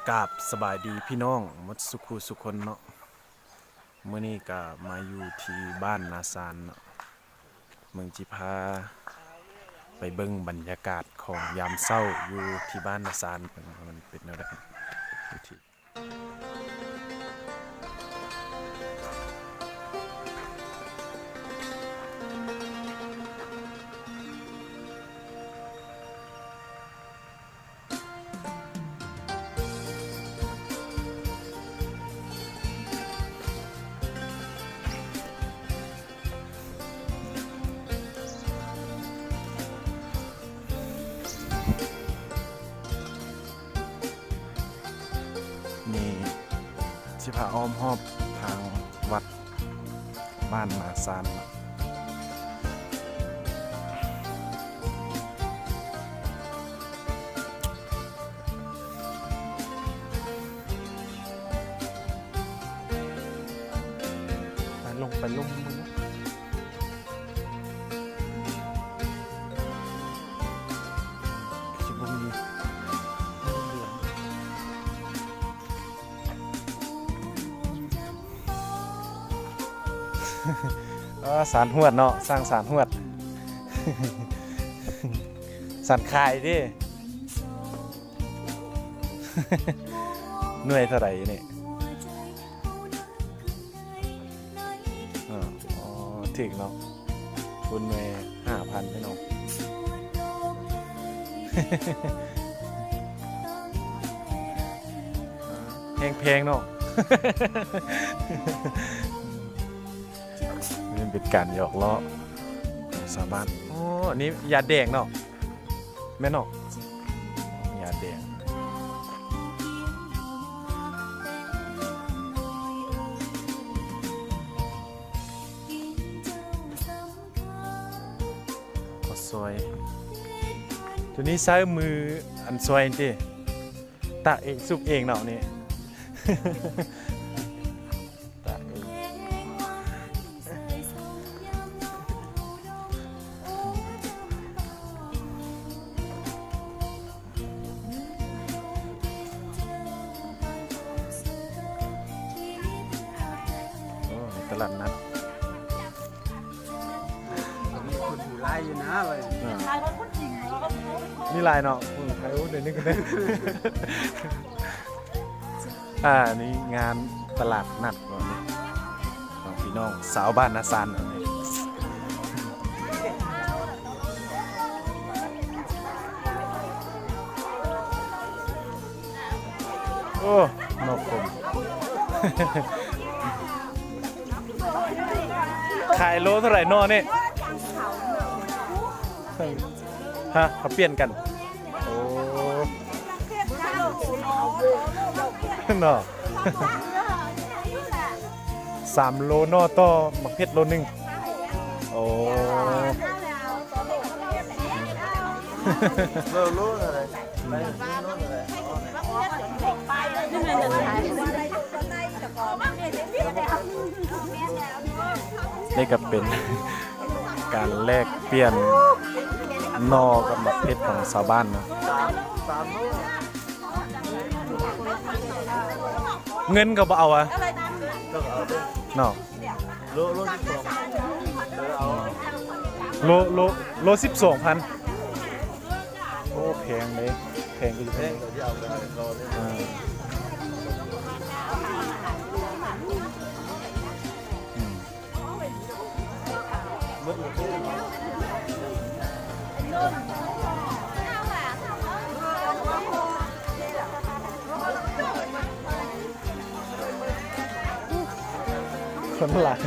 ກາບສະບາຍດີພີ່ນ້ອງໝົດສູ່ຄູ່ສູ່ຄົນເນາະ, ມື້ນີ້ກະມາຢູ່ທີ່ບ້ານນາຊານເນາະ, ເບິ່ງຊິພາໄປເບິ່ງບັນຍາກາດຂອງຍາມເຊົ້າຢູ່ທີ່ບ້ານນາຊານ ເບິ່ງວ່າມັນເປັນແນວໃດ ຢູ່ທີ່ ນີ້ຊິພາອ້ອມຮອບທາງວັດບ້ານນາຊານເນາະ. ໄປລົງ ໄປລົງ ຊິບໍ່ມີ ເອີ ສານຫວດເນາະ, ສ້າງສານຫວດ ສານຂາຍເດ້. ໜ່ວຍເທົ່າໃດນີ້? ອໍ ອໍ ຖືກເນາະ, ຄູນໜ່ວຍຫ້າພັນພີ່ນ້ອງ. ແຮງແພງເນາະ. ນີ້ເປັນການຫຍອກລໍ້ຂອງຊາວບ້ານ. ອໍ ອັນນີ້ຢາແດງເນາະ, ແມ່ນເນາະ? ຢາແດງ. ເຂົ້າຊອຍ. ໂຕນີ້ໃຊ້ມືອັນຊອຍນີ້ຕິ? ຕັກເອງ ສຸກເອງເນາະນີ້. ໂອ້ ໃນຕະຫຼາດນັດ. ມີຄົນຖືຫຼາຍຢູ່ນະ ວ່າ ອ່າ ມີຫຼາຍເນາະ. ອືມ ໄທ ໂອ້ ດຽວນີ້ກໍໄດ້ ອ່າ ນີ້ງານຕະຫຼາດນັດຂອງພີ່ນ້ອງຊາວບ້ານນາຊານ. ໂອ້ ໜໍ່ຂົມ ຂາຍໂລເທົ່າໃດໜໍ່ນີ້? ຮະ ເຂົາປ່ຽນກັນ. ໂອ້ ເນາະ ສາມໂລໜໍ່ຕໍ່ໝາກເພັດໂລໜຶ່ງ. ໂອ້ ໂລ ໂລເທົ່າໃດ? ນີ້ກໍເປັນການແລກປ່ຽນໜໍ່ກັບໝາກເພັດຂອງຊາວບ້ານເນາະ. ເງິນກໍບໍ່ເອົາອະ ເນາະ. ໂລ ໂລສິບສອງ ເອີ ເອົາ ໂລ ໂລ ໂລສິບສອງພັນ. ໂອ້ ແພງເດ້ ແພງກໍຢູ່ ແພງກໍຊິເອົາໄປເອົາຕໍ່ເລີຍ. ອ່າ ອືມ ຄົນຫຼາຍ.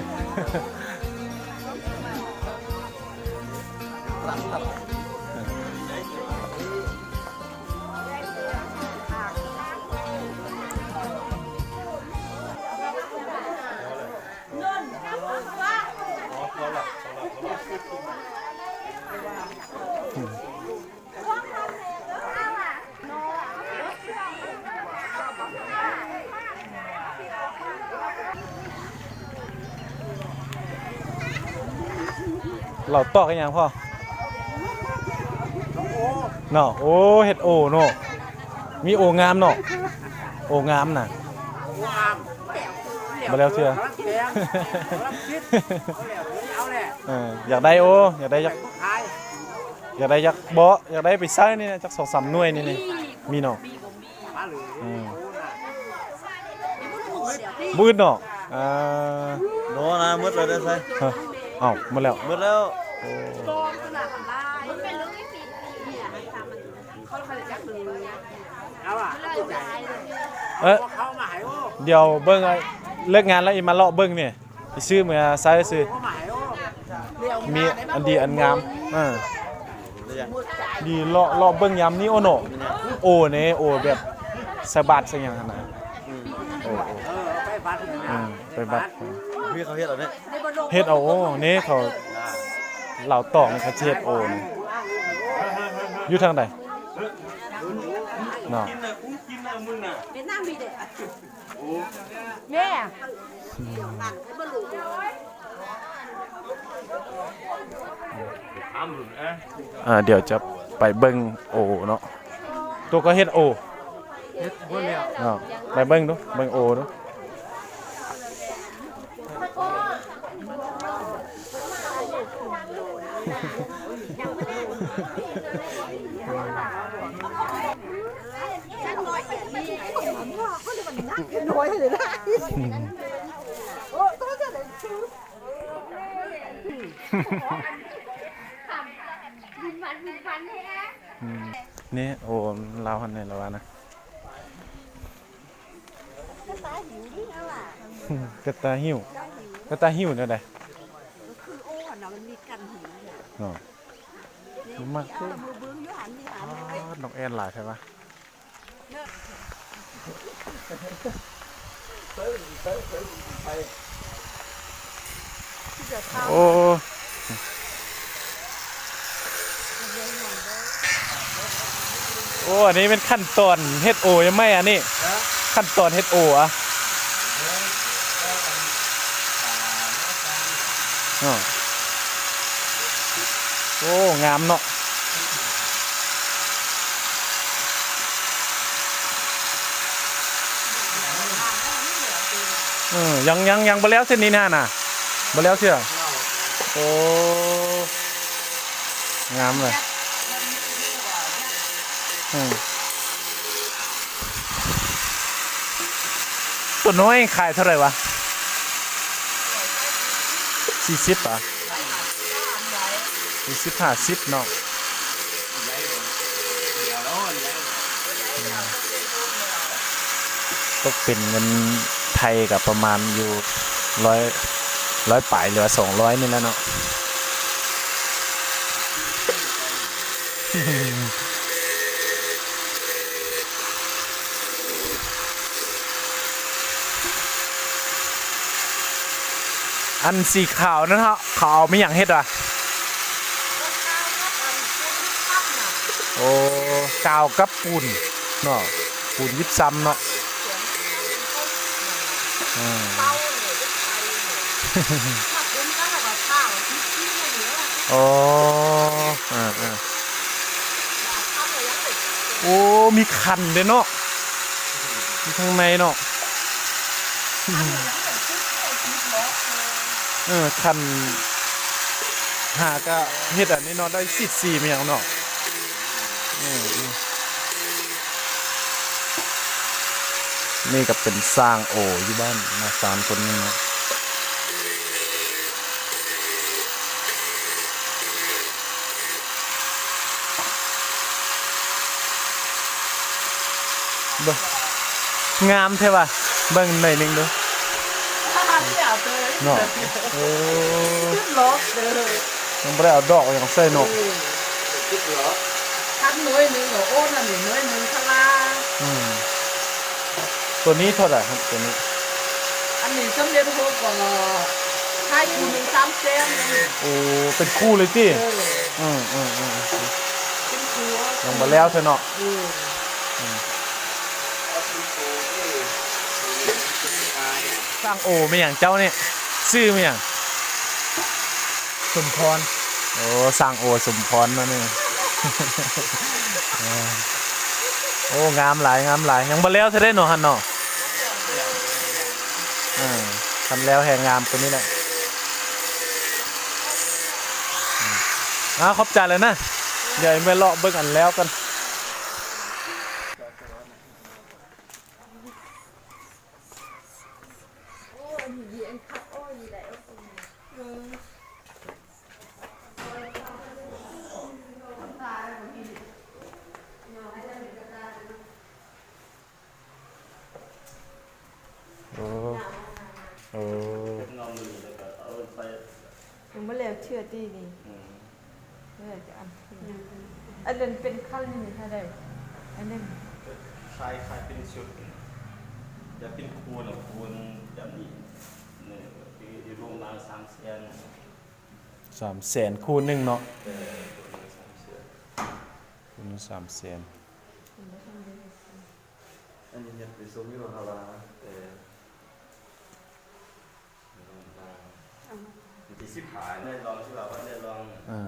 ເຫຼົ້າຕອກອີຫຍັງພໍ່? ເນາະ ໂອ້ ເຫັດໂອເນາະ ມີໂອງາມເນາະ. ໂອ້ ງາມນະ. ບໍ່ແລ້ວເທື່ອ. ເອີ ຢາກໄດ້ໂອ້ ຢາກໄດ້ຈັກ ຢາກໄດ້ຈັກເບາະ ຢາກໄດ້ໄປໃຊ້ນີ້ນະ ຈັກສອງສາມໜ່ວຍນີ້ ນີ້ ມີເນາະ. ອືມ ບໍ່ອຶດເນາະ. ອ່າ ໂດນນະ ໝົດແລ້ວເດ້ ໃສ່ ເອົ້າ ໝົດແລ້ວ ໝົດແລ້ວ. ໂອ້ ເອີ ດຽວເບິ່ງ ເລີກງານແລ້ວອີ່ມາເລາະເບິ່ງນີ້. ໄປຊື້ເມືອໃຊ້ຊື່ ມີອັນດີອັນງາມ. ເອີ ດີ ເລາະ ເລາະເບິ່ງຍາມນີ້ໂອເນາະ. ໂອເນ ໂອແບບໃສ່ບາດໃສ່ຫຍັງຫັ້ນນະ. ໂອ ໂອ ເອີ ໄປວັດ ເອີ ໄປວັດ. ເຂົາເຮັດເອົາເດ້ ເຮັດເອົາ. ໂອເນ ເຂົາ ລາວຕອກນີ້ ເຂົາຊິເຮັດໂອນີ້ ຢູ່ທາງໃດເນາະ. ແມ່ ອ່າ ດຽວຈະໄປເບິ່ງໂອເນາະ. ໂຕກໍເຮັດໂອ ເຮັດໝົດແລ້ວເນາະ. ໄປເບິ່ງດູ ເບິ່ງໂອດູ. ອືມ ນີ້ ໂອ ລາວຫັ້ນແຫຼະລະວ່ານະ. ກະຕ່າຫິ້ວ ກະຕ່າຫິ້ວແນວໃດ? ຄືໂອ້ຫັ້ນນະ ມັນມີກັນຫິ້ວເນາະ. ມັກ ມີເອົາມືບຶ້ງຢູ່ຫັ້ນ ມີຫັ້ນ. ອໍ ນົກແອ່ນຫຼາຍແທ້ວະ. ໂອ້ ໂອ້ ອັນນີ້ແມ່ນຂັ້ນຕອນເຮັດໂອຍັງໄໝ? ອັນນີ້ ຮະ? ຂັ້ນຕອນເຮັດໂອອະ. ໂອ້ ງາມເນາະ. ເອີ ຍັງ ຍັງ ຍັງບໍ່ແລ້ວເສັ້ນນີ້ນະ ນະ ບໍ່ແລ້ວເທື່ອ. ໂອ້ ງາມເລີຍ. ເອີ ຕົວນ້ອຍຂາຍເທົ່າໃດວະ? ສີ່ສິບຫວາ? ສີ່ສິບ ຫ້າສິບເນາະ. ຕົກເປັນເງິນໄທກໍປະມານຢູ່ຮ້ອຍ ຮ້ອຍປາຍ ຫຼືວ່າສອງຮ້ອຍນີ້ແຫຼະເນາະ. ອັນສີຂາວນັ້ນເນາະ ເຂົາເອົາມາຫຍັງເຮັດວະ? ໂອ້ ກາວກັບປູນເນາະ ປູນຢິບຊຳເນາະ. ອືມ ໂອ້ ເອີໆ ໂອ້ ມີຄັນເດ້ເນາະ ຢູ່ທາງໃນເນາະ. ເອີ ຄັນ ຫາກະເຮັດອັນນີ້ເນາະ ໄດ້ສີດສີແມ່ນຫຍັງເນາະ. ເອີ ນີ້ກໍເປັນຊ່າງໂອຢູ່ບ້ານນາຊານຄົນໜຶ່ງເນາະ. ເບິ່ງ ງາມແທ້ວ່າ ເບິ່ງໜ້ອຍໜຶ່ງເດີ້ ເນາະ. ເອີ ຍັງບໍ່ໄດ້ເອົາດອກຫຍັງໃສ່ເນາະ. ຄັນໜ່ວຍໜຶ່ງກໍໂອ້ນະ ໜ່ວຍໜຶ່ງພາລາ. ອືມ ຕົວນີ້ເທົ່າໃດຄັບ ຕົວນີ້? ອັນນີ້ສຳເລັດຮູບກໍຂາຍຄູ່ໜຶ່ງສາມແສນ. ໂອ້ ເປັນຄູ່ເລີຍຕິ? ເອີ ອືມໆ ເປັນຄູ່ ຍັງບໍ່ແລ້ວເທື່ອເນາະ. ອືມ ອືມ ຊ່າງໂອແມ່ນຫຍັງເຈົ້ານີ້? ຊື່ແມ່ນຫຍັງ? ສົມພອນ. ໂອ້ ຊ່າງໂອສົມພອນເນາະນີ້. ເອີ ໂອ້ ງາມຫຼາຍ ງາມຫຼາຍ ຍັງບໍ່ແລ້ວເທື່ອເດ້ເນາະຫັ້ນເນາະ. ເອີ ຄັນແລ້ວແຮ່ງາມກວ່ານີ້ແຫຼະ. ອາ ຂອບໃຈຫຼາຍນະ ດຽວໄປເລາະເບິ່ງອັນແລ້ວກ່ອນ. ໂອ້ ໂອ້ ເຮັດເງົາມືແລ້ວກໍເອົາໄປ ຍັງບໍ່ແລ້ວເທື່ອຕິນີ້. ອືມ ເອີ ຈະອັນ ອັນນັ້ນເປັນຄັນນີ້ເທົ່າໃດ? ອັນນັ້ນ ຄາຍ ຄາຍເປັນຊຸດ ແຕ່ເປັນຄູ່ນະ ຄູ່ນແບບນີ້ ນີ້ ຢູ່ໂຮງງານສາມແສນ ສາມແສນຄູ່ໜຶ່ງເນາະ. ເອີ ຄູ່ໜຶ່ງສາມແສນ ຄູ່ໜຶ່ງສາມແສນ. ອັນນີ້ເຮັດໄປສົ່ງຢູ່ລາວ ແຕ່ ວັນທີສິບຫ້າ ໄດ້ລອງ ທີ່ວ່າໄດ້ລອງ. ເອີ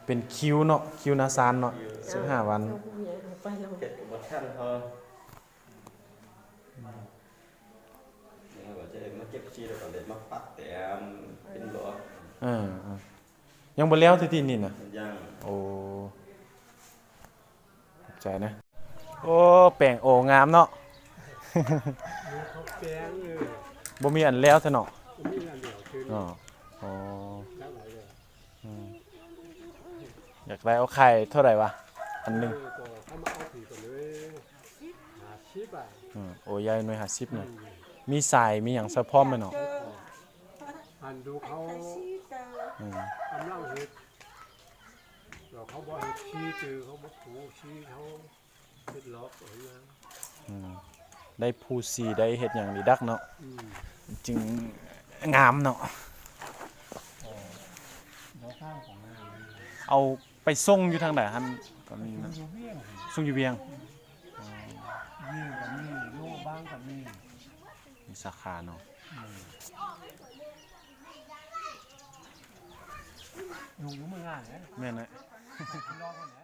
ເປັນຄິວເນາະ ຄິວນາຊານເນາະ ຄິວ ສິບຫ້າວັນ ເຮັດກໍບໍ່ທັນເຂົາ ແລ້ວກໍຈະໄດ້ມາເກັບສີ ແລ້ວກໍໄດ້ມາປັດແຕ້ມເປັນຫຼອກ. ເອີ ເອີ ຍັງບໍ່ແລ້ວຕິນີ້ນະ? ຍັງ. ໂອ້ ຂອບໃຈນະ. ໂອ້ ແປງໂອງາມເນາະ. ມີຂອງແປງເລີຍ ບໍ່ມີອັນແລ້ວຊະເນາະ. ບໍ່ມີອັນແລ້ວຄື ອໍ ອໍ ອືມ ຢາກໄດ້ເອົາຂາຍເທົ່າໃດວະ ອັນໜຶ່ງ? ເອີ ກໍເອົາມາເອົາຜີກັນເລີຍ ຫ້າສິບບາດ. ອືມ ໂອ ໃຫຍ່ໜ່ວຍຫ້າສິບນະ. ອືມ ມີສາຍມີຫຍັງໃສ່ພ້ອມແມ່ນເນາະ. ອັນດູເຂົາ ອືມ ກຳລັງເຮັດ ແລ້ວເຂົາບໍ່ເຮັດສີ ເຂົາບໍ່ປູສີ ເຂົາເຮັດຫຼອກເອົາຫຍັງ. ອືມ ໄດ້ປູສີ ໄດ້ເຮັດຫຍັງດີດັກເນາະ. ອືມ ຈຶ່ງງາມເນາະ. ເອີ ເອົາໄປສົ່ງຢູ່ທາງໃດຫັ້ນ? ກໍມີນະ ສົ່ງຢູ່ວຽງ ສົ່ງຢູ່ວຽງ. ອືມ ວຽງກໍມີ ຫຼວງພະບາງກໍມີ ມີສາຂາເນາະ. ອືມ ຢູ່ ຢູ່ເມືອງງານແຫຼະ. ແມ່ນແຫຼະ ລອງຫັ້ນແຫຼະ.